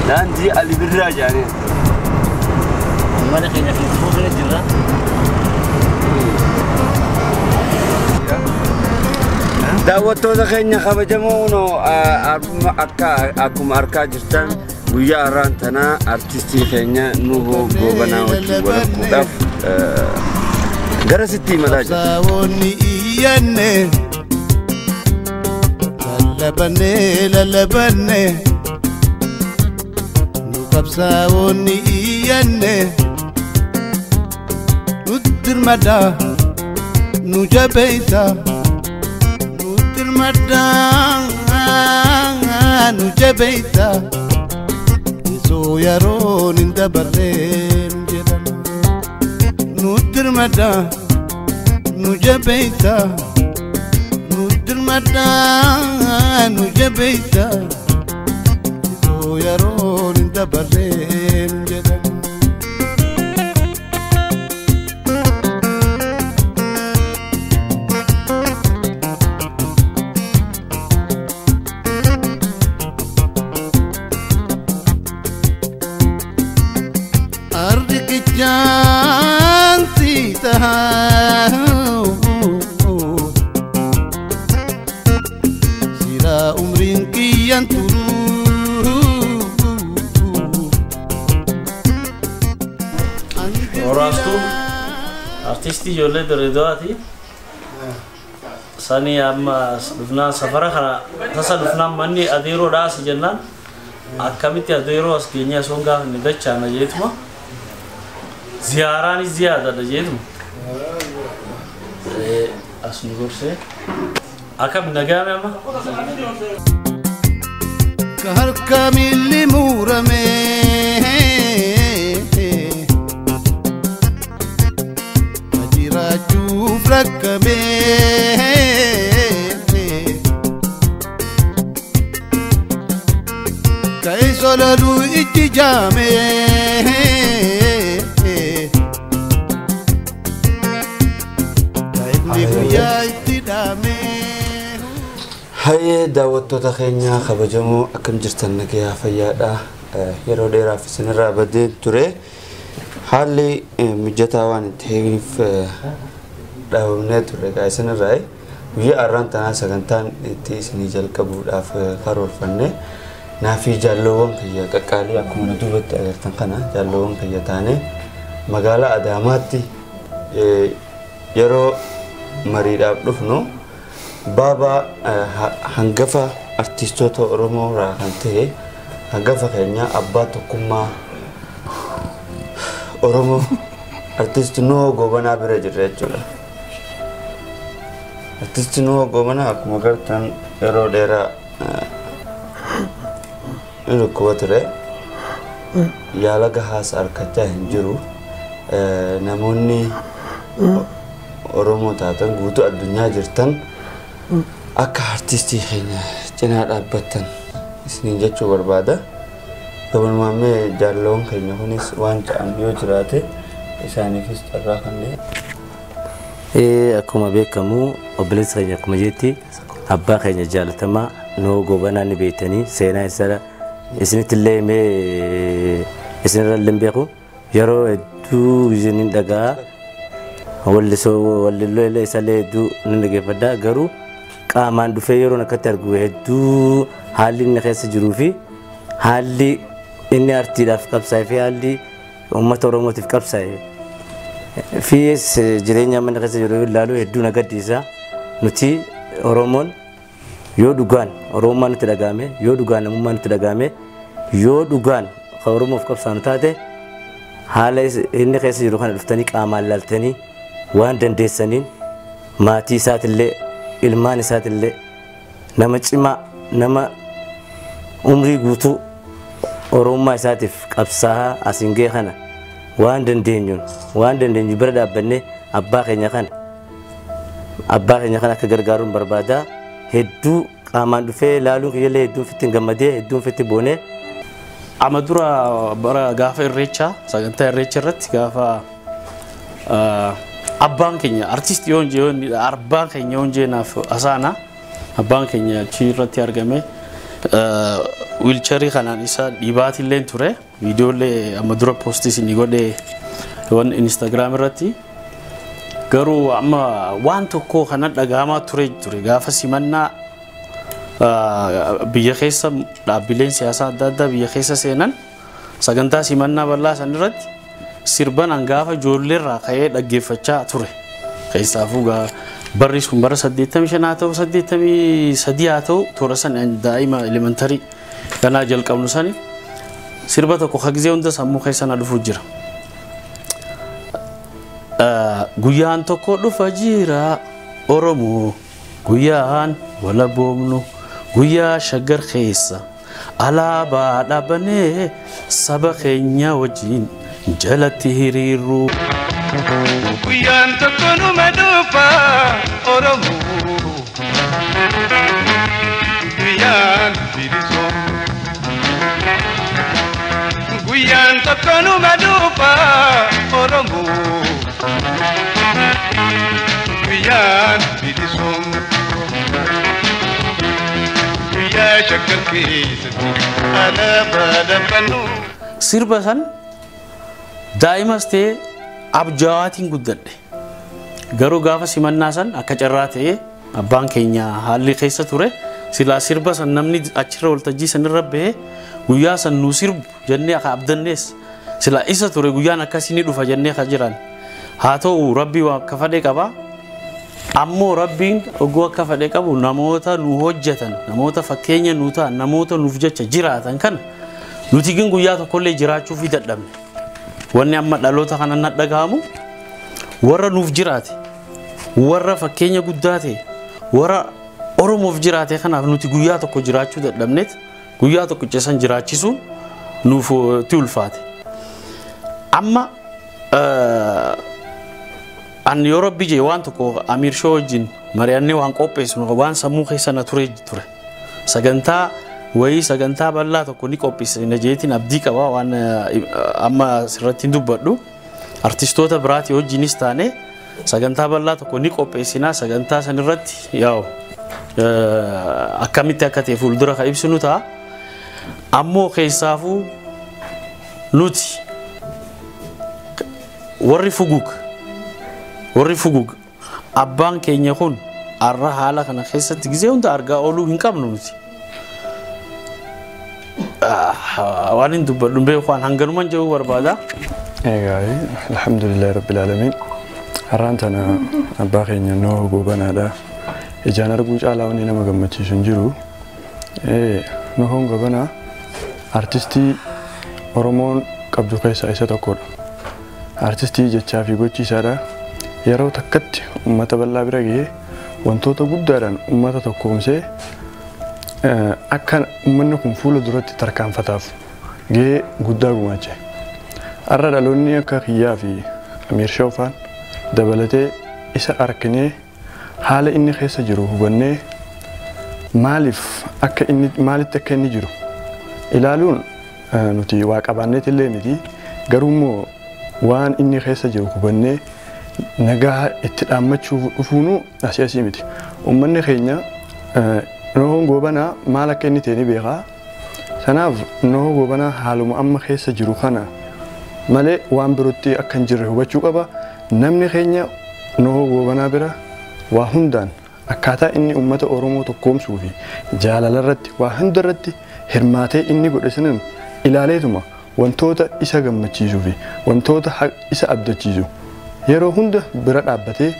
Daandii Ali Birraa jedhanii. Mana keenya fi fuuldura jirra. Daawwattoota keenya kabajamoo akka akkuma argaa jirtan guyyaa har'aan tanaa artistii keenya Nuhoo Goobanaa wajjin wal arguudhaaf gara sitti imalaa jira. Saawonni iyyanne lallabanne lallabanne nu qabsaa'onni iyyanne nutti dirmada nu jabeessa nu dirmada nu jabeessa isoo yeroon hin dabarreen jedhan nu dirmada nu jabeessa nu dirmada nu jabeessa isoo yeroon hin dabarreen jedhan. Sira umriin kiyyan turuu. Waraastuu artistii ijoollee Dirreedawaati. Sani amma dhufnaan safara kana tasa dhufnaan manni adeeroodhaa as jennaan akkamitti adeeroo as geenye osoo hin gaafanne dachaana jeetuma. Ziyaaraanis ziyaadadha jeetuma. As nu gorsee akkam nagaame amma. Ka harka miilli murame ka jiraachuuf rakkame ka isololuu ijji jaame ka ifni guyyaa itti dhaame. Hayyee daawwattoota keenya kabajamoo akkam jirtan nagayaa fayyaadha. Yeroo dheeraaf isinirraa badee ture. Haalli mijataa waan hin ta'eef dhaabamnee turre egaa isinirraa. Guyyaa har'aan tanaa sagantaan itti isinii jalqabuudhaaf karoorfanne. Naafii jaalloowwan kiyya qaqqaalii akkuma na duubatti agartan kana jaalloowwan kiyya taane magaalaa Adaamaatti yeroo mariidhaaf dhufnu baabaa hangafa artistoota Oromoo irraa kan ta'e hangafa keenya abbaa tokkummaa Oromoo artisti Nuhoo Goobanaa bira jirra jechuudha. Artisti Nuhoo Goobanaa akkuma agartan yeroo dheeraa ni dhukkuba ture. Yaala gahaas argachaa hin jiru. Namoonni Oromoo taatan guutuu addunyaa jirtan akka artistii keenya cinaa dhaabbattan isiniin jechuu barbaada. Gabanumaan mee jaalloon keenya kunis waan ta'an yoo jiraate isaaniifis carraa kanneen. Akkuma beekamu obboleessa keenya akkuma jetti abbaa keenya jaalatamaa Nuhoo Goobanaa ni beektanii seenaa isaa isinitti illee mee isinirra illee beeku yeroo hedduu isiniin dhagaa wallisoo wallilloo illee isallee hedduu ni dhaggeeffadha garuu qaamaan dhufee yeroon akkatti argu hedduu haalli inni keessa jiruu fi haalli inni artiidhaaf qabsaa'e fi haalli uummata Oromootiif qabsaa'e fi jireenya mana keessa jiru ilaalu hedduu na gaddisiisa. Nuti Oromoon yoo dhugaan Oromummaa nutti dhagahame, yoo dhugaan namummaa nutti dhagahame, yoo dhugaan kan Oromoof qabsaa'u taate haala inni keessa jiru kana dhuftanii qaamaan ilaaltanii waan dandeessaniin maatii isaatillee ilmaan isaatillee nama cimaa nama umrii guutuu Oromummaa isaatiif qabsaa'aa asiin ga'e kana waan dandeenyuun waan dandeenyu bira dhaabbannee abbaa keenya kana akka gargaaruun barbaada. Hedduu qaamaan dhufee ilaaluun kiyyallee hedduun fitti gammadee hedduun fitti boonee. Amma dura bara gaafa irreechaa sagantaa irreecha irratti gaafa abbaan keenya artistii yoon jee yoon abbaan keenya yoon jee naaf asaana abbaan keenya achi irratti argame Wheelchairii kanaan isa dhiibaatillee ture. Viidiyoolee amma dura poostii isin godhe waan Instagram irratti. Garuu amma waan tokko kana dhagahamaa ture gaafa simannaa biyya keessa dhaabbileen siyaasaa adda addaa biyya keessa seenan sagantaa simannaa bal'aa san irratti sirban hangaafa ijoolleerraa ka'ee dhaggeeffachaa ture. Keessaafuu barri sun bara 85 haa ta'u 83 haa ta'u toora san daa'ima elementarii kanaa jalqabnu sani sirba tokko hagizee hunda sammuu keessa na dhufuu jira. Guyyaan tokko dhufa jira Oromoo guyyaan walaboomnu guyyaa shaggar keessa alaabaa dhaabanee saba keenya wajjin jalatti hiriirru. Guyyaan tokko numa dhufa Oromoo guyyaan bilisoo guyyaan tokko numa dhufa Oromoo guyyaan bilisoo guyyaa shaggar keessatti alaabaa dhaabannu. Sirba san daa'imas ta'ee abjaawaatiin guddadhe. Garuu gaafa simannaa san akka carraa ta'ee abbaan keenya haalli keessa ture silaa sirba san namni achirra waltajjii sanirra bahee guyyaa san nu sirbu jennee akka abdannees silaa isa ture guyyaan akkasii ni dhufa jennee akka jiran. Haa ta'u rabbi waan akka fedhe qaba. Ammoo rabbiin oguu akka fedhe qabu namoota nu hojjetan namoota fakkeenya nu ta'an namoota nuuf jecha jiraatan kana nuti gin guyyaa tokkollee jiraachuu fi dadhabne. Wanni amma dhaloota kana na dhagahamu warra nuuf jiraate warra fakkeenya guddaa ta'e warra Oromoof jiraate kanaaf nuti guyyaa tokko jiraachuu dadhabneet guyyaa tokko ceesan jiraachisuun nuuf ti ulfaate. Amma an yoo rabbi jee waan tokko Amiir Shoo wajjin mari'annee waan qopheessinu waan sammuu keessa na ture ture. Sagantaa wayii sagantaa bal'aa tokko ni qopheessina jeetiin abdii qaba waan amma sirratti hin dubbadhu. Artistoota biraatii wajjinis taane sagantaa bal'aa tokko ni qopheessina sagantaa sanirratti yaa'u akkamitti akka ta'e fuuldura kan ibsinu ta'a. Ammoo keessaafuu nuti warri fugug abbaan keenya kun har'a haala kana keessatti gizee hunda argaa ooluu hin qabnu nuti. Waan hin dubbadhu hin beeku waan hanganumaan jedhuu barbaada. Egaa alhamdulillahi rabbil aalamiin har'aan tana abbaa keenya Nuhoo Goobanaadha. Ijaan arguu caalaa wanni nama gammachiisu hin jiru. Nuhoon Goobanaa artistii Oromoon qabdu keessaa isa tokkodha. Artistii jechaa fi gochi isaadha. Yeroo takkatti uummata bal'aa bira gahee wantoota guddaadhaan uummata tokkoomsee akka uummanni kun fuula duratti tarkaanfataaf gahee guddaa gumaache. Har'a dhaloonni akka kiyyaa fi Amiir Shoo faan dabalatee isa arginee haala inni keessa jiru hubannee maaliif akka inni maalitti akka inni jiru ilaaluun nuti waa qabaanneet illee miti garuu immoo waan inni keessa jiru hubannee nagaa itti dhaammachuu dhufuunu asii asii miti. Uummanni keenya Nuhoon Goobanaa maal akka inni ta'e ni beekaa. Sanaaf Nuhoo Goobanaa haaluma amma keessa jiru kana malee waan birootti akka hin jirre hubachuu qaba. Namni keenya Nuhoo Goobanaa bira waa hundaan akkaataa inni uummata Oromoo tokkoomsuu fi jaalala irratti waa hunda irratti hirmaatee inni godhe sanan ilaaleetuma wantoota isa gammachiisuu fi wantoota isa abdachiisu yeroo hunda bira dhaabbatee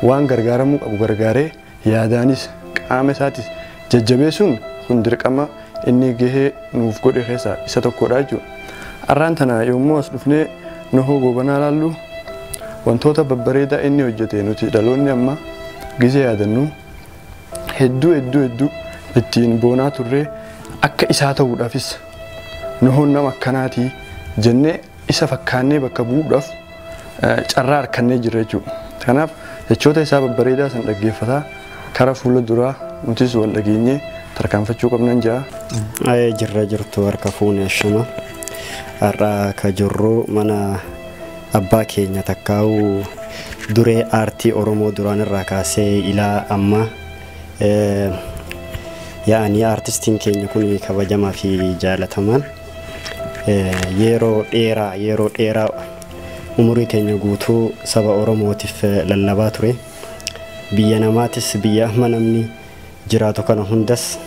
waan gargaaramuu qabu gargaaree yaadaanis qaama isaatis jajjabeessuun kun dirqama inni gahee nuuf godhe keessaa isa tokkodha jechuudha. Har'aan tana yommuu as dhufnee Nuhoo Goobanaa ilaallu wantoota babbareedaa inni hojjete nuti dhaloonni amma gizee yaadannu hedduu hedduu hedduu ittiin boonaa turree akka isaa ta'uudhaafis Nuhoon nama akkanaatii jennee isa fakkaannee bakka bu'uudhaaf carraa harkannee jirra jechuudha. Kanaaf jechoota isaa babbareedaa san dhaggeeffataa karaa fuula duraa nutis wal dhageenyee tarkaanfachuu qabnan ja'a. Jirra jirtu harka fuunee shama. Har'a ka jirru mana abbaa keenya takkaa'u duree aartii Oromoo duraan irraa kaasee ilaa amma Yaa'anii artistiin keenya kun kabajamaa fi jaalatamaan yeroo dheeraa yeroo dheeraa umurii keenya guutuu saba Oromootiif lallabaa ture. Biyya namaatis biyya amma namni jiraatu kana hundas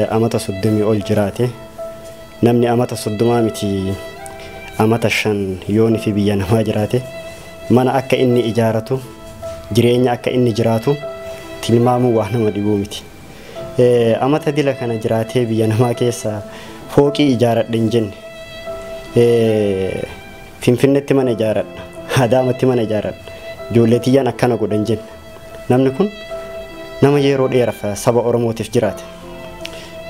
amata 30 ol jiraate. Namni amata 30 miti amata 5 yooni fi biyya namaa jiraate mana akka inni ijaaratu jireenya akka inni jiraatu tilmaamuu waan nama dhibuu miti. Amata dila kana jiraatee biyya namaa keessa fooqii ijaaradhe hin jenne. Finfinneetti mana ijaaradha, Adaamatti mana ijaaradha, ijoollee tiyyaan akkana godha hin jenne. Namni kun nama yeroo dheeraaf saba Oromootiif jiraate.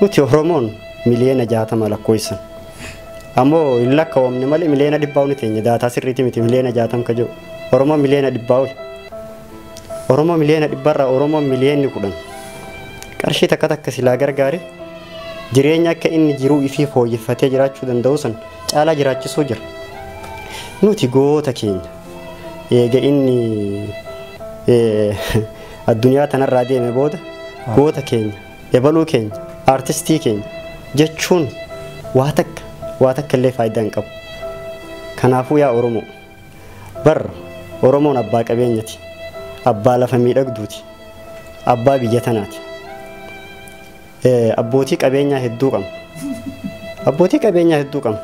Nuti Oromoon miliyoona 60 lakkoofsan. Ammoo hin lakkaawamne malee miliyoona 100 ol teenya daataa sirriitti miti miliyoona 60 ka jiru. Oromoon miliyoona 100 ol. Oromoo miliyoona 100 irraa Oromoon miliyoonni 10. Qarshii takka takka silaa gargaare jireenya akka inni jiruu ifii fooyyeffatee jiraachuu danda'u san caalaa jiraachisuu jira. Nuti goota keenya eega inni addunyaa tanarraa deeme booda goota keenya, ebaluu keenya, artistii keenya jechuun waa takka illee faayidaa hin qabu. Kanaafuu yaa Oromoo, bar Oromoon abbaa qabeenyati, abbaa lafa miidhagduuti, abbaa biyya tanaati. Abbootii qabeenyaa hedduu qabna. Abbootii qabeenyaa hedduu qabna.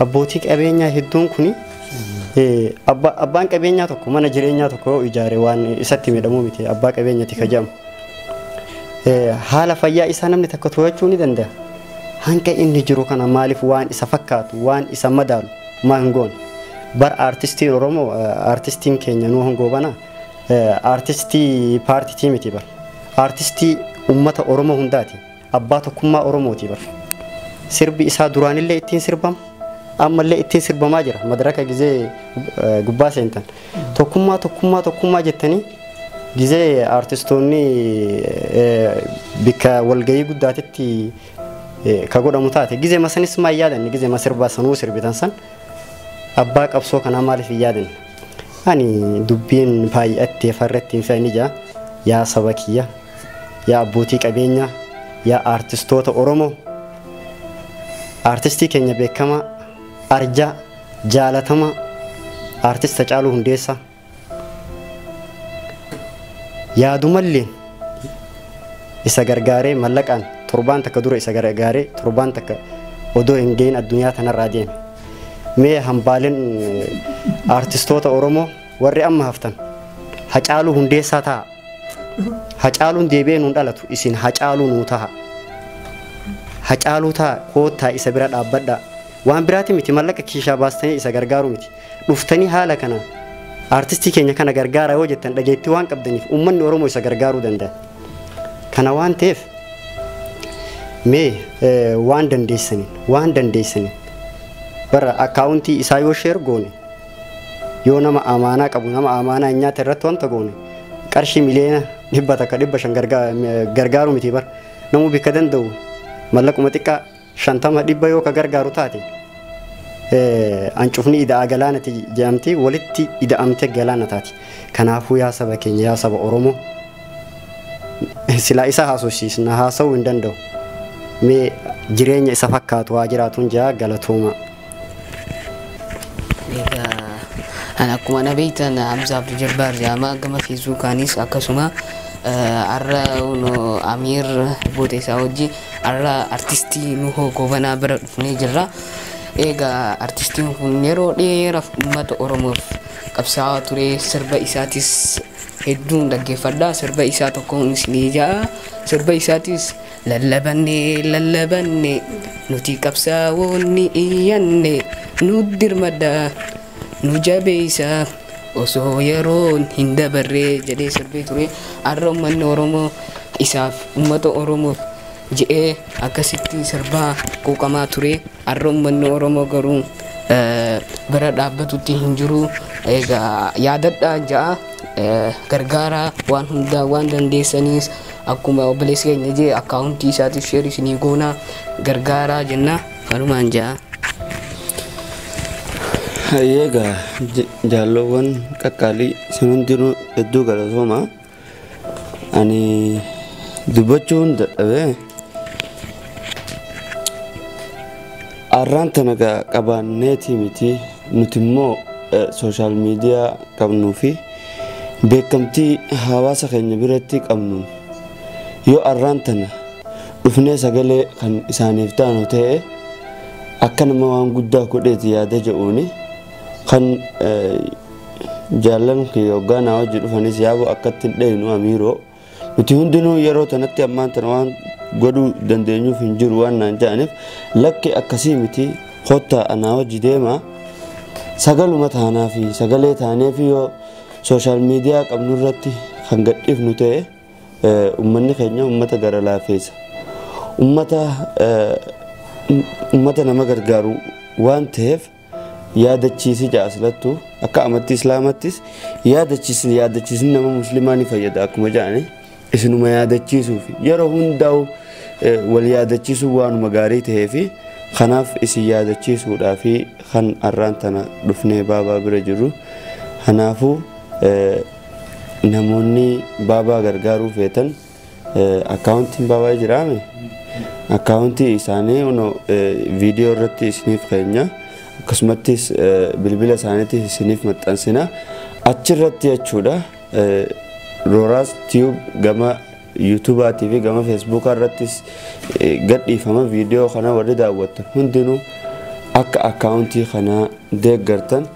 Abbootii qabeenyaa hedduun kuni abbaan qabeenyaa tokko mana jireenyaa tokko yoo ijaare waan isatti miidhamuu miti abbaa qabeenyati ka jedhamu. Haala fayyaa isaa namni takka to'achuu ni danda'a. Hanqa inni jiru kana maaliif waan isa fakkaatu waan isa madaalu maa hin goone. Bar artistiin Oromoo artistiin keenya Nuhoo Goobanaa artistii paartiitii miti bar. Artistii ummata Oromoo hundaati. Abbaa tokkummaa Oromooti bar. Sirbi isaa duraanillee ittiin sirbama. Ammallee ittiin sirbamaa jira. Madaraka gizee gubbaa seentan. Tokkummaa tokkummaa tokkummaa jettanii gizee artistoonni bikka walgahii guddaatitti ka godhamu taate gizee masanis maa hin yaadanne gizee masirbaa sanuu sirbitan san abbaa qabsoo kanaa maaliif hin yaadanne. Ani dubbiin baay'attee farratti hin fe'ani jaa yaa saba kiyya yaa abbootii qabeenyaa yaa artistoota Oromoo artistii keenya beekamaa arjaa jaalatamaa artist Hacaaluu Hundeessaa yaadumallee isa gargaaree mallaqaan torbaan takka dura isa gargaaree torbaan takka odoo hin gahin addunyaa tanarraa deeme. Mee hambaaleen artistoota Oromoo warri amma haftan Hacaaluu Hundeessaa ta'a. Hacaaluun deebi'ee nuun dhalatu isin Hacaaluu nuu ta'a. Hacaaluu ta'a koottaa isa bira dhaabbadhaa. Waan biraati miti mallaqa kiishaa baastanii isa gargaaru miti. Dhuftanii haala kana artistii keenya kana gargaara yoo jettan dhageettii waan qabdaniif uummanni Oromoo isa gargaaruu danda'a. Kana waan ta'eef mee waan dandeessaniin bara akkaawuntii isaa yoo sheer goone yoo nama amaanaa qabu nama amaanaa hin nyaata irratti wanta goone qarshii miliyoona 100 500 gargaaru miti bar namuu bikka danda'u mallaquma xiqqaa 50 100 yoo ka gargaaru taate ancufni ida'aa galaanati jedhamti walitti ida'amte galaana taati. Kanaafuu yaa saba keenya yaa saba Oromoo silaa isa haasofsiisna haasa'uu hin danda'u. Mee jireenya isa fakkaatu haa jiraatuun jaa galatooma. Ana akkuma na beektan Hamza Abdul Jabbaar jedhama gama Feesbuukaanis akkasuma har'a Amiir boota isaa wajjin har'a artistii Nuhoo Goobanaa bira dhufnee jirra. Egaa artistiin kun yeroo dheeraaf uummata Oromoof qabsaa'aa ture sirba isaatis hedduun dhaggeeffadha. Sirba isaa tokkoon isinii ja'a. Sirba isaatis lallabanne lallabanne nuti qabsaa'oonni iyyanne nu dirmadha nu jabeessa osoo yeroon hin dabarre jedhee sirbee ture. Har'a uummanni Oromoo isaaf uummata Oromoof jedhee akkasitti sirbaa quuqamaa ture. Har'a uummanni Oromoo garuu bira dhaabbatutti hin jiru. Egaa yaadadhaa ja'a gargaaraa waan hundaa waan dandeessaniis akkuma obboleessi keenya jee akkaawuntii isaatiif sheerii isinii goonaa gargaaraa jenna kanumaan ja'a. Egaa jaalloowwan qaqqaalii isin hundinuu hedduu galatooma. Ani Dubbachuun dadhabee arraan tana qabaanneetii miti nuti immoo sooshaal miidiyaa qabnuu fi beekamtii hawaasa keenya biratti qabnuun yoo arraan tana dhufnee sagalee kan isaaniif taanu ta'e akka nama waan guddaa godheeti yaada jedhuuni kan jaallan kiyya hoggaa naa wajji dhufanis yaaboo akkatti hin dheeynu amiiroo nuti hundinuu yeroo tanatti ammaan tana waan godhuu dandeenyuuf hin jiru waan naan jedhaniif lakki akkasii miti kottaa anaa wajji deemaa sagaluma taanaa fi sagalee taanee fi yoo sooshaal miidiyaa qabnu irratti kan gadhiifnu ta'e uummanni keenya uummata gara laafeessa uummata nama gargaaru waan ta'eef yaadachiisi jaaslattu akka amantii islaamattis yaadachiisni nama muslimaa ni fayyada akkuma jedhani isinuma yaadachiisuuf yeroo hundaa'u wal yaadachiisuu waanuma gaarii ta'ee fi kanaaf isin yaadachiisuudhaa fi kan arraan tana dhufnee baabaa bira jirru. Kanaafuu namoonni baabaa gargaaruu feetan akkaawuntiin baabaa jiraame akkaawuntii isaanii viidiyoo irratti isiniif keenya akkasumattis bilbila isaaniitti isiniif maxxansina achirratti jechuudha. Rooraas Tiyuub gama yuutuubaatii fi gama feesbuukaa irrattis gadhiifama viidiyoo kana warri daawwattan hundinuu akka akkaawuntii kanaa deeggartan.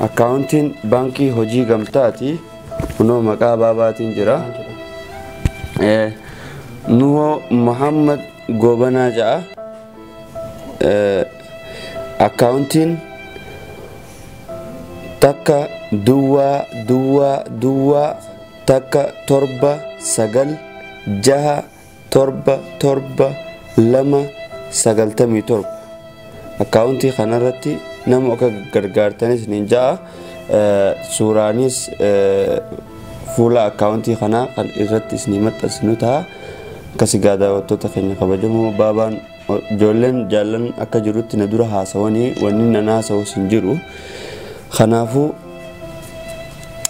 Akkaawuntiin baankii hojii gamtaati kunoo maqaa baabaatiin jira. Nuhoo Muhammad Gobanaa ja'a. Akkaawuntiin 1 0 0 0 1 7 9 6 7 7 2 97 akkaawuntii kanarratti nama akka gargaartanis ni ja'a. Suuraanis fuula akkaawuntii kanaa kan irratti isinii maxxansinu ta'a. Akkasii gaa daawwattoota keenya kabajamoo baabaan ijoolleen jaallan akka jirutti na dura haasawanii wanni nan haasawus hin jiru. Kanaafuu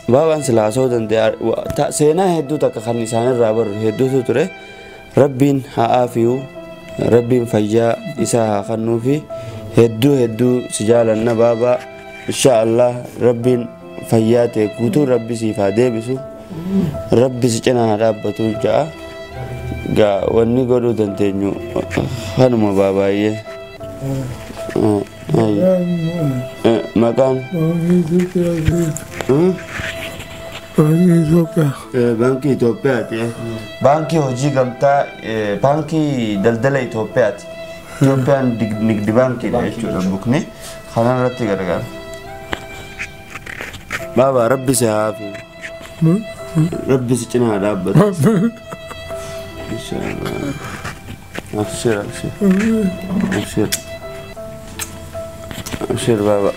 baabaan sila haasawuu danda'a. Seenaa hedduu takka kan isaanirraa barru hedduutu ture. Rabbiin haa aafiyuu, Rabbiin fayyaa isaa haa kennuufi hedduu hedduu si jaalanna baabaa. Insha Allah Rabbiin fayyaa ta'e guutuu Rabbi siif haa deebisu. Rabbi si cinaa haa dhaabbatu ja'a. Gaa wanni godhuu dandeenyu kanuma baabaayyee. Maqaan Baankii Itoophiyaati. Baankii hojii gamtaa baankii daldala Itoophiyaati. Itoophiyaan nigdi baankiidha jechuudha bukni kanarratti gargaara. Baabaa Rabbi si haa haafiyu. Rabbi si cinaa haa dhaabbatu. Inshallah. Abshir abshir. Abshir. Abshir baabaa.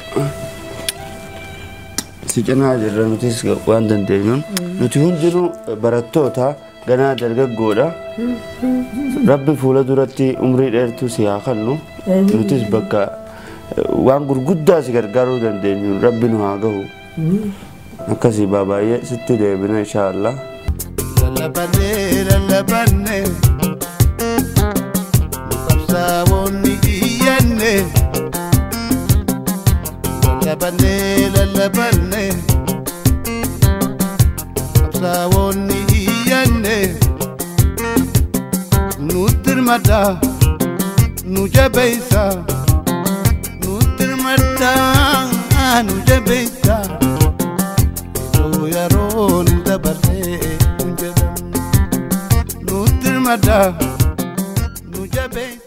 Si cinaa jirra nutis waan dandeenyuun nuti hundinuu barattoota ganaa dargaggoodha. Rabbi fuula duratti umrii dheertuu si haa kennu. Nutis bakka waan gurguddaa si gargaaruu dandeenyuun Rabbi nu haa gahu. Akkasii baabaayyee sitti deebina insha Allah. Lallabannee lallabannee nu qabsaa'onni iyyannee. Lallabannee lallabannee qabsaa'onni iyyannee. Nutti hirmaadhaa nu jabeessaa nutti hirmaadhaa nu jabeessaa. Yeroon dabarree hin jedhamne nutti hirmaadhaa nu jabeessaa.